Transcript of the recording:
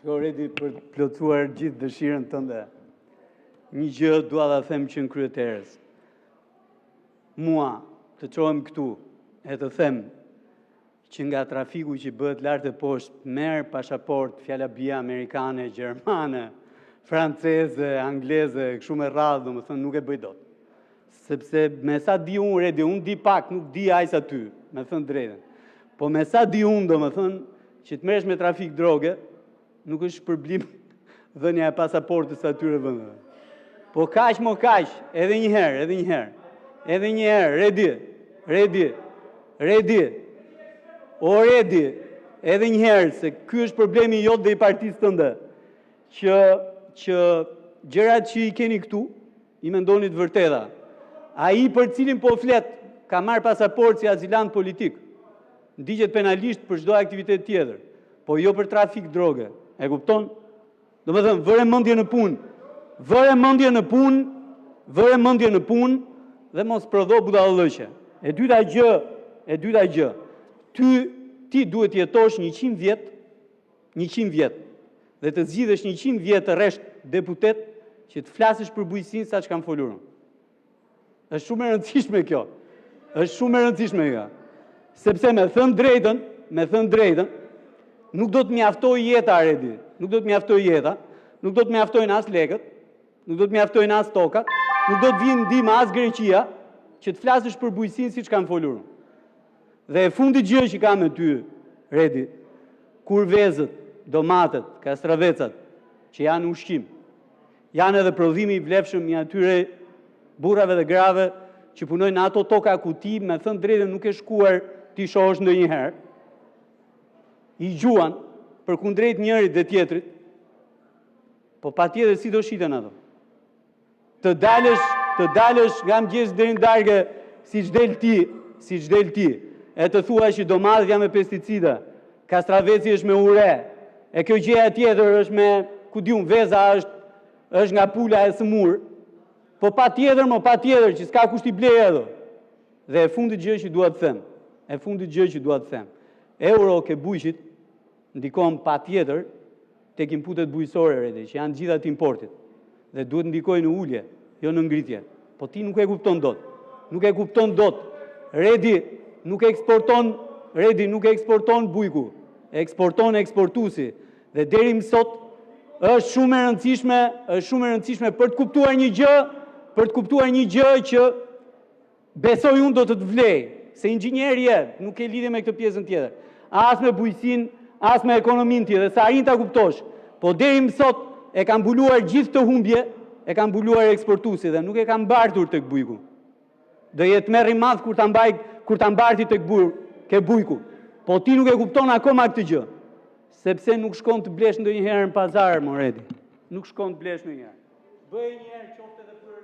Shiko, Redi, për të plotësuar gjithë dëshirën tënde, një gjë dua ta them që në krye të herës. Mua, të çohem këtu e të them që nga trafiku që bëhet lart e poshtë, merr pasaportë, fjala bie, amerikane, gjermane, franceze, angleze e kështu me radhë, domethënë, nuk e bëj dot. Sepse me sa di unë, Redi, unë di pak, nuk di aq sa ty, me thënë të drejtën. Po me sa di unë, domethënë, që të merresh me trafik droge, nuk është shpërblim dhënia e pasaportës së atyre vendeve. Po kaq mo kaq, edhe një herë, edhe një herë. Edhe një herë, Redi, Redi, Redi. O Redi, edhe një herë se ky është problemi jot dhe i partisë tënde, që që gjërat që i keni këtu i mendoni të vërteta. Ai për cilin po flet ka marrë pasaportë si azilant politik. Ndiqet penalisht për çdo aktivitet tjetër, po jo për trafik droge. E kupton? Domethënë, vëre mendjen në punë, vëre mendjen në punë, vëre mendjen në punë dhe mos prodho budallallëqe. E dyta gjë, e dyta gjë, ty ti duhet të jetosh 100 vjet, 100 vjet dhe të zgjidhesh 100 vjet rresht deputet që të flasësh për bujqësinë sa ç'kam folur unë. Është shumë e rëndësishme kjo. Është shumë e rëndësishme kjo. Sepse me thënë drejtën, me thënë drejtën, nuk do të mjaftojë jeta, Redi, nuk do të mjaftojë jeta, nuk do të mjaftojnë as lekët, nuk do të mjaftojnë as tokat, nuk do të vijë në ndihmë as Greqia që të flasësh për bujqësinë siç kam folur unë. Dhe e fundit gjë që kam me ty, Redi, kur vezët, domatet, kastravecat, që janë ushqim, janë edhe prodhimi i vlefshëm i atyre burrave dhe grave që punojnë në ato toka ku ti, me thënë të drejtën, nuk ke shkuar t'i shohësh ndonjëherë, i gjuan përkundrejt njërit dhe tjetrit, po patjetër si do shiten ato? Të dalësh, të dalësh nga mëngjesi deri në darkë siç del ti, siç del ti, e të thuash që domatet janë me pesticide, kastraveci është me ure, e kjo gjëja tjetër është me, ku di unë, veza është është nga pula e sëmurë. Po patjetër, mo patjetër që s'ka kush t'i blejë ato. Dhe e fundit gjë që dua të them, e fundit gjë që dua të them, euro ke bujqit ndikon patjetër tek inputet bujqësore, Redi, që janë të gjitha të importit dhe duhet ndikojë në ulje, jo në ngritje. Po ti nuk e kupton dot. Nuk e kupton dot. Redi nuk eksporton, Redi nuk eksporton bujku, eksporton eksportuesi. Dhe deri më sot është shumë e rëndësishme, është shumë e rëndësishme për të kuptuar një gjë, për të kuptuar një gjë që besoj unë do të të vlejë, se inxhinier je, nuk ke lidhje me këtë pjesën tjetër, as me bujqësinë, as me ekonominë ti dhe s'arrin ta kuptosh. Po deri më sot e ka mbuluar gjithë këtë humbje, e ka mbuluar eksportuesi dhe nuk e ka mbartur tek bujku. Do jetë tmerr i madh kur ta mbaj, kur ta mbarti tek bur, ke bujku. Po ti nuk e kupton akoma këtë gjë, sepse nuk shkon të blesh ndonjëherë në pazar, mo Redi. Nuk shkon të blesh ndonjëherë. Bëj një herë qoftë edhe për.